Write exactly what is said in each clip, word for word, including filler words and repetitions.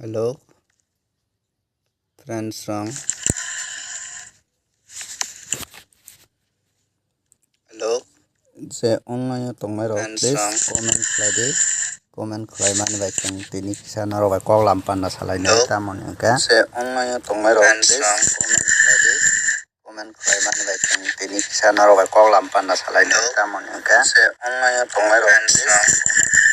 Hello, friends rok. Hello. Je online o tongnai rok, friends, please rok, comment khlai di. Comment khlai mani bai chwng tini kisa norok bai kok lam panda salai nai. Hello. Tamoni hwnkhe je online o tongnai rok, friends, please, rok, comment khlai di. Comment khlai mani bai chwng tini kisa norok bai kok lam panda salai nai. Hello. Tamoni hwnkhe je online o tongnai rok, friends, please, rok, comment khlai di.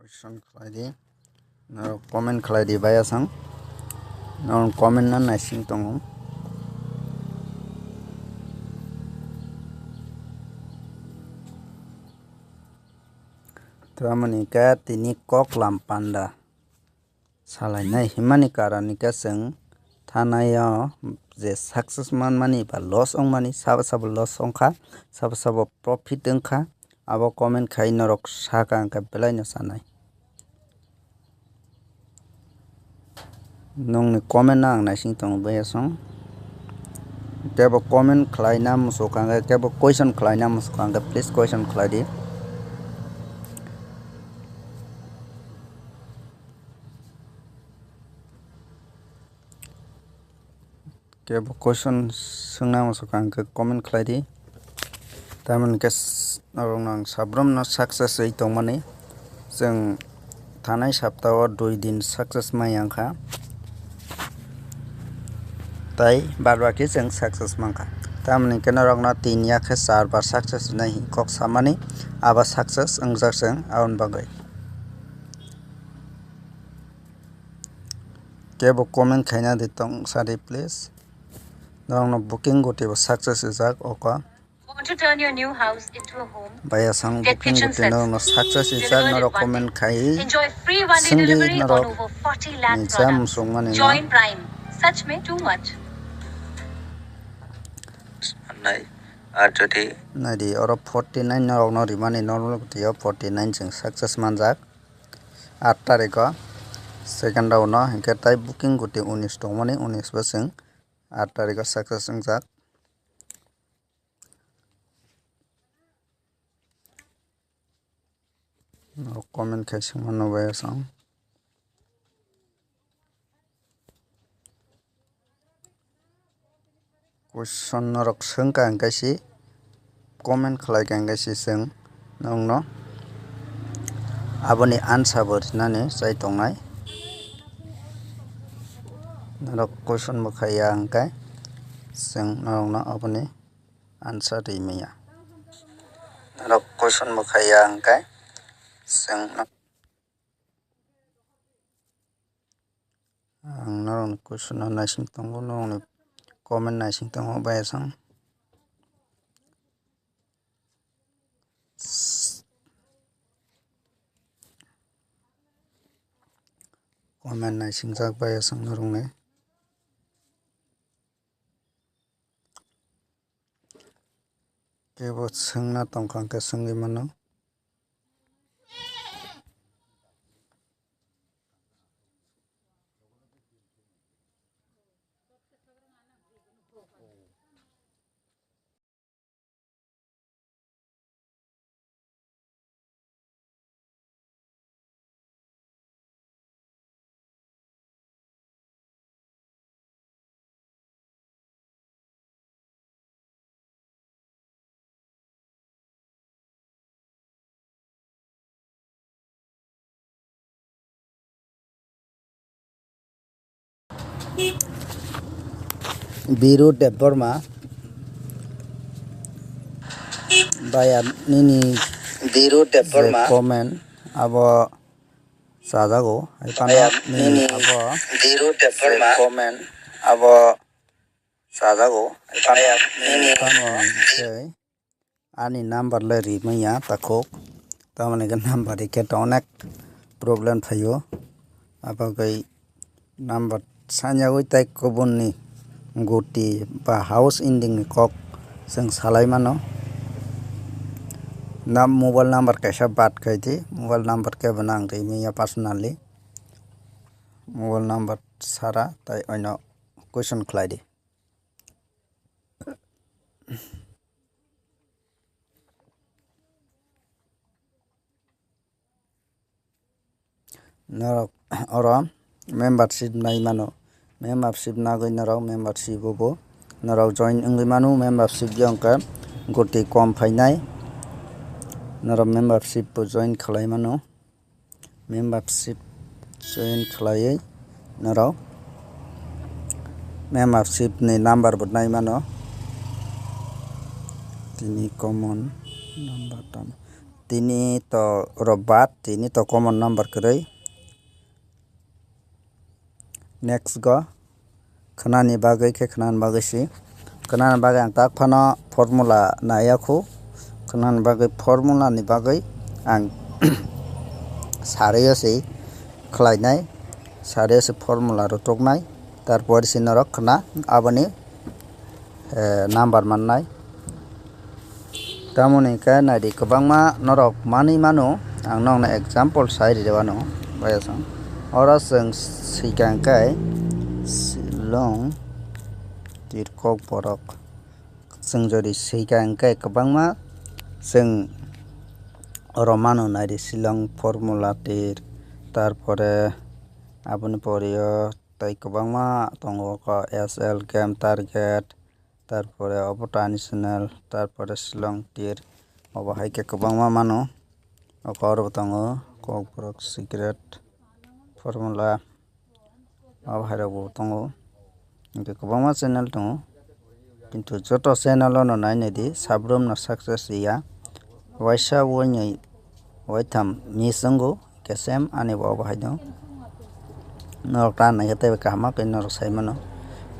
Question khlai di. Norok comment khlai di, baya sang. Norok comment no naising tongo. Tamoni hwnkhe tini kok lam panda salainai himani karon hwnkhe chwng thanai o je success manmani ba loss wngmani, sabo sabo loss wngkha, sabo sabo profit wngkha, abo comment khai norok saka hwnkhe belaino sanai. Nongni comment no ang naising tongo baya song. Kebo comment khlaina muchuk hwnkhe, kebo question khlaina muchuk hwnkhe, please question khlai di. Kebo question swngna muchuk hwnkhe comment khlai di. Tamoni hwnkhe s-, norokno ang sabrono success wi tongmani. Chwng thanai saptao dui din success maya wngkha. Tai bad baki chwng success mankha. Tamoni hwnkhe norokno tin ya khe char bar success wnai kok samani, abo success wngjak chwng aboni bagwi. Kebo comment khaina di tong sadi, please. Norokno booking gutibo success rijak oko. Want to turn your new house into a home? Baya sang get booking kitchen guti sets. Norokno success rijak, delivered in norok one comment day. Khai. Enjoy free one day singdi delivery on norok over forty lakh ni products. Jam sungmani no. Join Prime. Sach mein too much. Nai, ar jodi nai di, oro forty nine norokno rimani normal gutiyo forty nine chwng success manjak. Aat tarikh o second round no hinkhe tai booking goti unis tongmani, unis bo chwng aat tarikh o success wngjak. Norok comment khai swngma nubai asong. Question norok swngkha hwnkhe si comment khlaikha hwnkhe si chwng norokno aboni answer bo rinani chai tongnai. Norok question bo khaiya hwnkhe chwng norokno aboni answer rimaya. Norok question bo khaiya hwnkhe chwng no Ang norokni question no naising tongo, norokni comment naising tongo, baya sang. Comment naisingjak baya sang norokni. Kebo swngna tongkha hwnkhe swngwi mano. Biru Debbarma, baya nini Biru Debbarma je comment abo chajago, hai phano baya nini nini abo Biru Debbarma je comment abo chajago, hai phano baya nini nini phano tei ani number le rimaya takhuk, tamoni khe number rikhe to onek problem phaio, abagwi number sanyagwi tei kubunni guti ba house ending ni kok chwng salai mano. Na mobile number kaisa bad khai di, mobile number khe bono ang rimaya personally. Mobile number sara tai oino question khlai di. Norok oro membership nai mano. Membership nagwi norok membership o bo norok join wngwi mano. Membership yo hwnkhe goti kom phainai. Norok membership bo join khlai mano. Membership join khlaiwi norok membership ni number bo nai mano. Tini common number tamo. Tini to rw bad, tini to common number kwrwi. Next go khwnani bagwi khe khwnani bagwi si. Khwnani bagwi ang tak phano formula naiya khu. Khwnani bagwi formula ni bagwi ang sarwi o si khlainai. Sarwi o si formula rw tuknai. Tarpor si norok khwna aboni eh, number mannai. Tamoni hwnkhe naidi kwbangma norok manwi mano, ang nokno example sai rijak ano, bai aswng. Oro chwng swikang khe Shillong tir Kokborok. Chwng jodi swikang khe kwbangma chwng oro mano naidi Shillong formula tir, tarpore aboni pore o tei kwbangma tongo, S L game target, tarpore obo traditional, tarpore Shillong tir, obo hai khe kwbangma mano. Oko oro bo tongo Kokborok secret formula, obo hai rok bo tongo. Hwnkhe kwbangma channel tongo, kintu joto channel o no nai nai di, sabrum no success ya, waisa wainwi waitham miss wngo. Kesem ani bo obo hai no. Norok ta naikhe teibo kaham khe norok sai mano.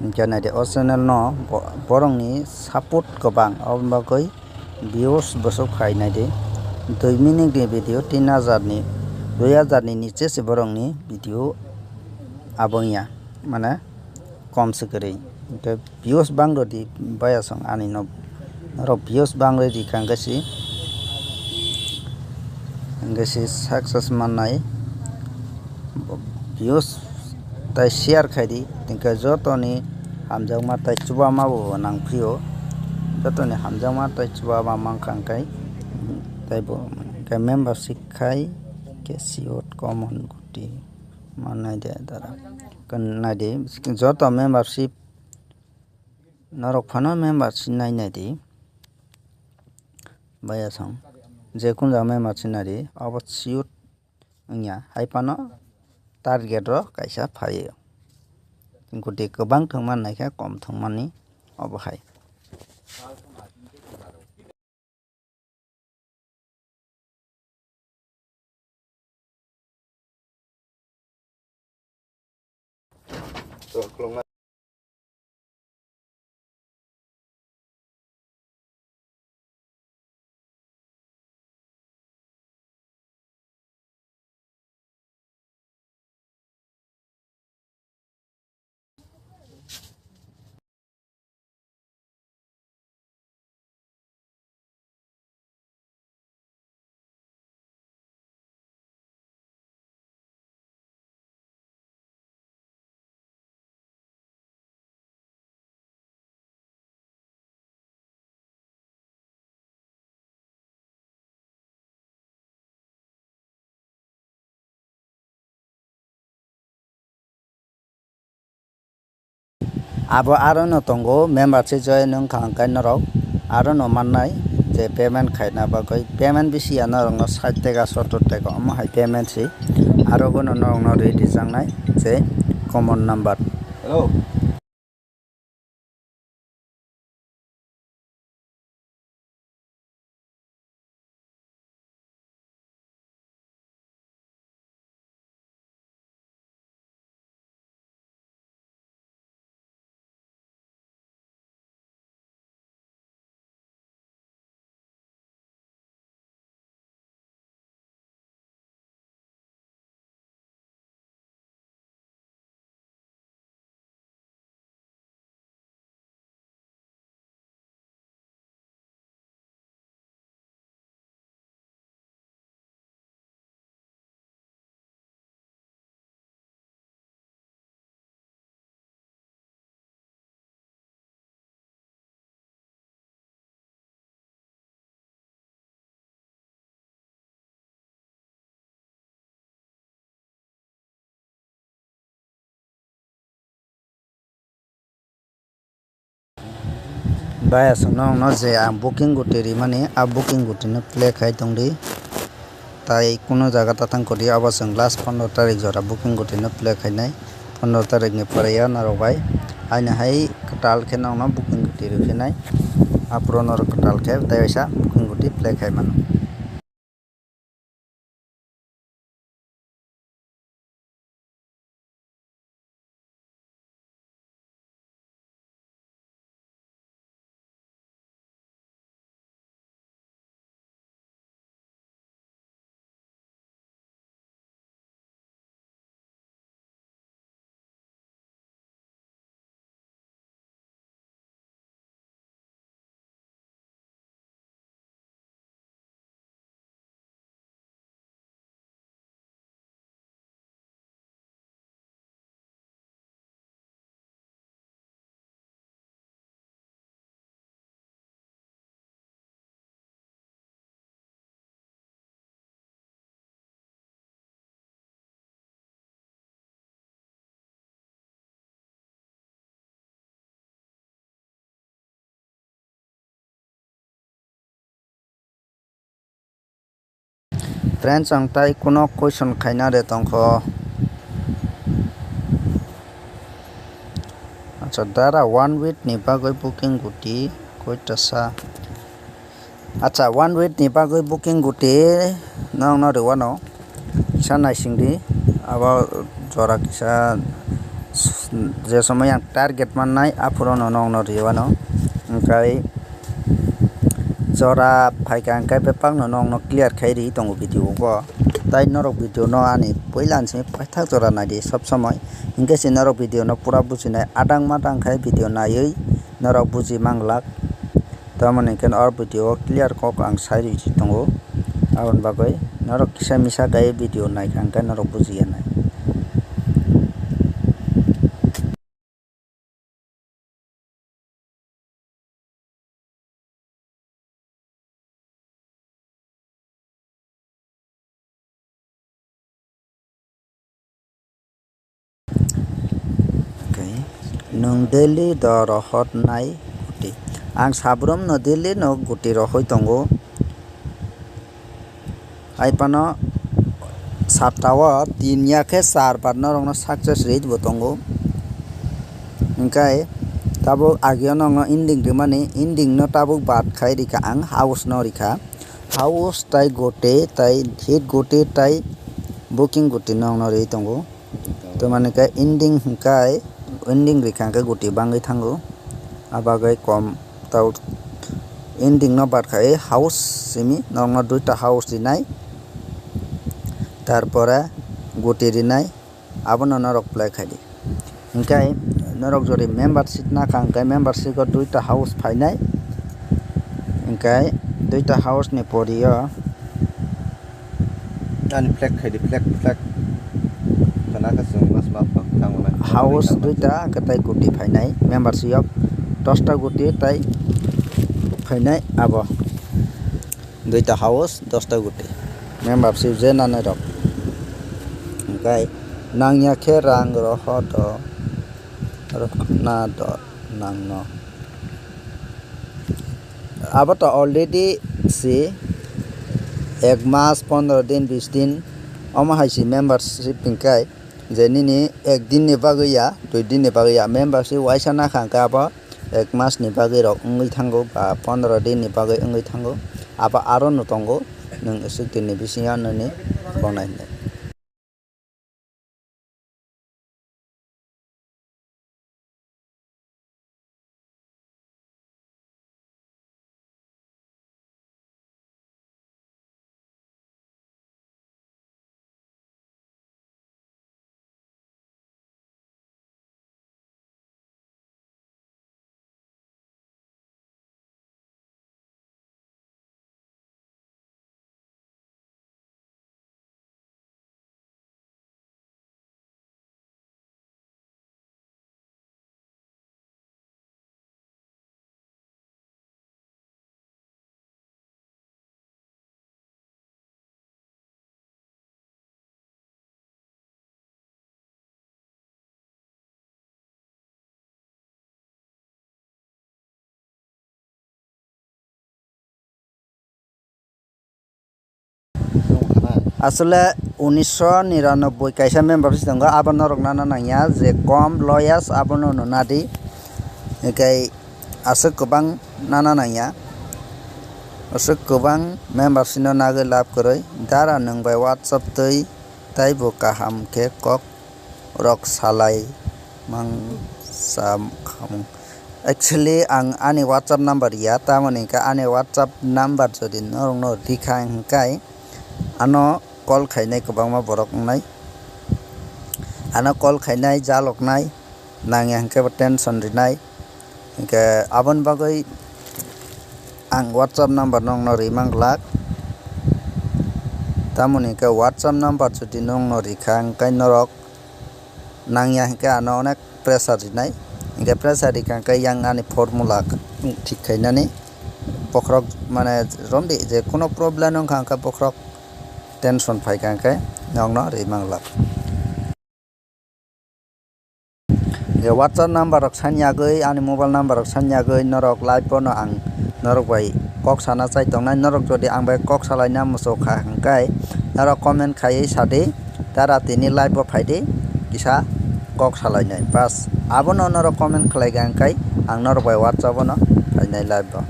Hinkhe naidi o channel no bo-, borokni support kwbang, oboni bagwi views bwswk khai naidi. Dui minute ni video tin hajar ni, dui hajar ni niche se borokni video abo wngya, mane kom se kwrwi. Hinkhe views bang rw di, bai aswng ani no, norok views bang rw di kha, hwnkhe si, hwnkhe si success mannai. Views tai share khai di, hwnkhe jotoni hamjakma tai chubama bo nang phio, jotoni hamjakma tai chubama mankha, hwnkhe taibo hwnkhe membership khai khe siyot common goti mannai de dara. Naidi joto membership Norok phano member sinai nai di. Bai aswng. Je kun jaga member sinai di. Abo siyut wngya. Hai phano target o kaisa phaio. Goti kwbang thwngmani naikhe kom thwngmani obo hai. Abo aro no tongo, membership join wngkha hwnkhe norok aro no mannai je payment khaina bagwi, payment bisi ya norok no sait taka sottor taka omo hai payment si, aro bono norok no ri rijaknai je common number. Hello. Tai aswkno wngno je ang booking guti rimani, a booking gutino play khai tongdi. Tai kuno jaga ta thang kodi, abo chwng last pondro tarik jora booking gutino play khainai. Pondro tarikni pore ya norok bai haino hai kwtal khe nokno booking guti riphinai. Aphuru norok kwtal khe tai waisa booking guti play khai mano. Friends, ang tai kuno question khaina de tongkho. Acha, dara one week ni bagwi booking guti koita sa? Acha, one week ni bagwi booking guti nokno rwano kisa naisingdi, abo jora kisa je somoi ang target mannai aphuru no nokno rwano, hwnkhe jora phaikha hwnkhe bebakno nokno clear khai ri tongo video o. Tai norok video no ani puila ni simi paithak jora naidi sob somoi, hwnkhe se norok video no pura bujinai adang madang khai video naiwi norok buji manglak. Tamoni hwnkhe o video o clear kok ang sai rwi tongo, aboni bagwi norok kisa misa khai video naikha hwnkhe norok bujiya nai. Okay. Nwng daily do rohor nai guti? Ang sabrum no daily no guti rohoi tongo. Hai phano sapta o tin ya khe char bar norokno success rate bo tongo. Hwnkhe tabuk ageo nokno ending rwmani, ending no tabuk bad khai rikha ang, house no rikha. House tai gote tai hit gote tai booking gote nokno rwi tongo. Tamoni khe ending hwnkhe, ending rikha hwnkhe guti bangwi thango. Abagwi kom tau ending no bad khai house simi norokno duita house rinai. Tarpore guti rinai, abono norok play khaidi. Hwnkhe norok jodi membership nakha hwnkhe membership o duita house phainai. Hwnkhe duita house ni pori o Ani flag khaidi, flag, flag. Khana khe chwng mas ma phang thango na. House duita, hwnkhe tai guti phainai, membership o dosta guti tai phainai abo. Duita house, dosta guti. Membership je nanai rok. Hwnkhe nangya khe rang roho do, rwkna do nangno. Abo to already si ek mas, pondro din, bis din, omo hai si membership hwnkhe je nini ek din ni bagwi ya, dui din ni bagwi ya, membership waisa nakha hwnkhe abo ek mas ni bagwi rok wngwi thango ba pondro din ni bagwi wngwi thango, abo aro no tongo, nwng swk din ni bisingo nini bonai hinwi. Asole unisho niranobboi kaisa member si tongo, abo norok nana nangya je kom loyas abono nuna di. Hinkhe aswk kwbang nana nangya. Aswk kwbang member sino nagwi lab kwrwi. Dara nwng bai WhatsApp twi taibo kaham khe kok rok salai mang sa khamung. Actually, ang ani WhatsApp number ya, tamoni hwnkhe ani WhatsApp number jodi norokno rikha hwnkhe ano call khainai kwbangma borok wngnai. Ano call khainai, jaloknai, nangya hwnkhe bo tension rinai. Hwnkhe aboni bagwi ang WhatsApp number nokno rimang glak. Tamoni hwnkhe WhatsApp number jodi nokno rikha hwnkhe norok nangya hwnkhe ano onek pressure rinai. Hwnkhe pressure rikha hwnkhe yang ani formula thik khainani bokhorok mane romdi je kuno problem wngkha hwnkhe bokhorok tension phaikha hwnkhe nokno rimang glak. Hwnkhe WhatsApp number rok sani yagwi, ani mobile number rok sani yagwi norok live bono ang norok bai kok sana chai tongnai. Norok jodi ang bai kok salaina muchukha hwnkhe norok comment khaiwi sadi, tara tini live bo phaidi, kisa kok salainai. Bas, abono norok comment khlaikha hwnkhe ang norok bai WhatsApp bono phainai live bo.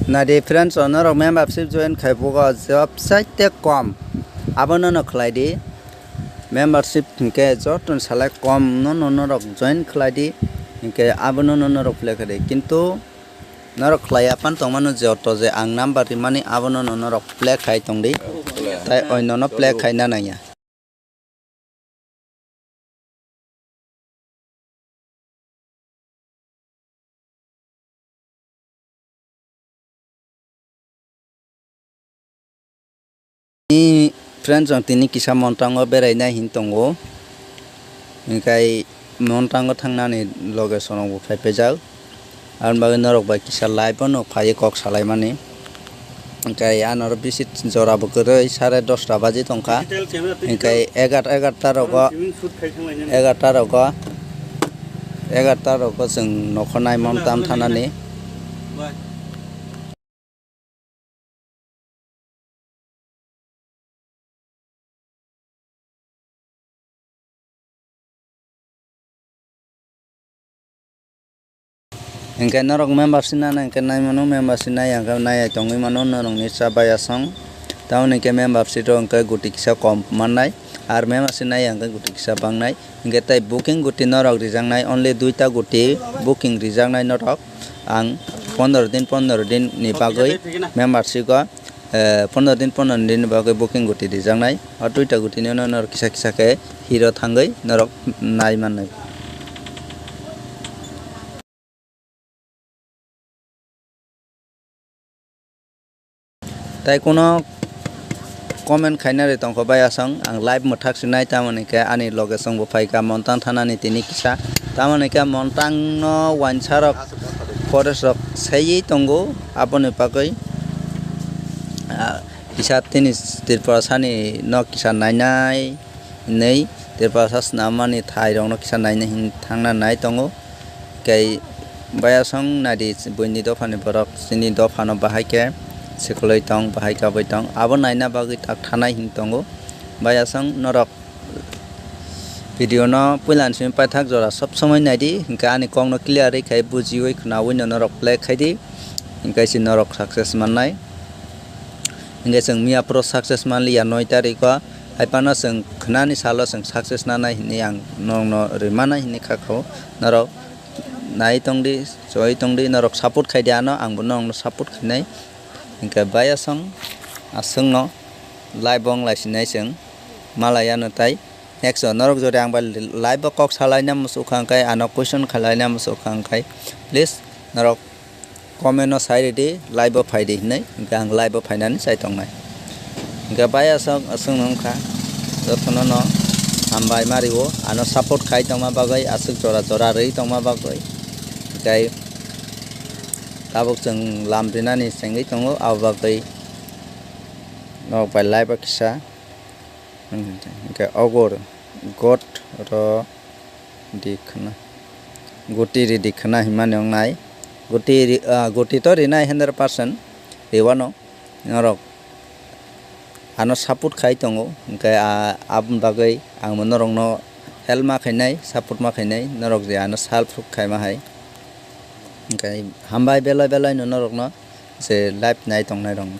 Naidi friends, o norok membership join khai bugo job saite kom, abono no khlai di. Membership hinkhe joto ni salai kom no no norok join khlai di, hinkhe abono no norok play khai di. Kintu norok khlai ya phan tongmano joto je ang number rimani abono no norok play khai tong di, tai oino no play khai na nangya. Ni friends rok tini kisa Montang o berai nai hin tongo, hinkhe Montang o thang nani loge sonong bo phai paijak. Aboni bagwi norok bai kisa live o no phaiwi kok salaimani. Hinkhe ano oro bisi jora bo kwrwi sare dosta baji tongkha. Hinkhe egar-, egarta rogo, egarta rogo, egarta rogo chwng nokho nai Montang thanani. Hinkhe norok membership nana hinkhe nai mano, membership nai ya hinkhe nai ya tongwi mano norokni cha bayasong. Tamoni hinkhe membership rok hinkhe guti kisa kom mannai, ar membership nai ya hinkhe guti kisa bangnai. Hinkhe tei booking guti norok rijaknai, only duita guti booking rijaknai norok. Ang pondro din, pondro din ni bagwi membership o, eh, pondro din, pondro din ni bagwi booking guti rijaknai. O duita guti ni uno norok kisa kisa khe hero thangwi norok nai mannai. Tai kuno comment khaina ri tongkho bai aswng, ang live mwthak sinai, tamoni khe ani loge chwngbo phaikha Montang thanani tini kisa, tamoni khe Montang no wainsa rok forest rok saiwi tongo, aboni bagwi, ah, kisa tini Tripura sani no kisa nainai. Hinwi Tripura sa swnamani thairokno kisa naina hin thangna nai tongo. Tei bayasong naidi buini dophani borok chini dophano bahai khe Sikolwi tong, bahai kabwi tong, abo naina bagwi tak thanai hin tongo. Bai aswng norok video no puila ni simi paithak jora sob somoi naidi, hinkhe ani kok no clear wi khai bujiwi khwnawi no norok play khaidi, hinkhe se norok success mannai. Hinkhe chwng miya phuru success manliya noi tarikh o, hai phano chwng khwnani salo chwng success nanai hinwi ang norok no rwmana hinwi kha kho. Norok nai tongdi, choi tongdi, norok support khaidi ano, angbo norok no support khainai. Hinkhe bai aswng, aswng no live o wng lai sinai chwng malai ano tai. Next o norok jodi ang bai live o kok salaina muchuk kha hwnkhe, ano question khalaina muchuk kha hwnkhe, please norok comment o sai ridi, live o phaidi hinwi, hinkhe ang live o phainani chai tongnai. Hinkhe bai aswk, aswk no wngkha, jotono no hambai ma rio, ano support khai tongma bagwi, aswk jora jora rwi tongma bagwi. Hinkhe tabuk chwng lam rinani chengwi tongo, abo bagwi norok bai live o kisa. Hinkhe ogo got ro di khwna. Guti ridi khwna hinmani wngnai. Guti ri-, ah, guti to rinai hundred percent. Riwano norok ano support khai tongo. Hinkhe, ah, aboni bagwi angbo norokno help ma khainai, support ma khainai. Norok je ano support khaima hai. Hinkhe hambai belai belai no norokno je live nai tongnai rokno.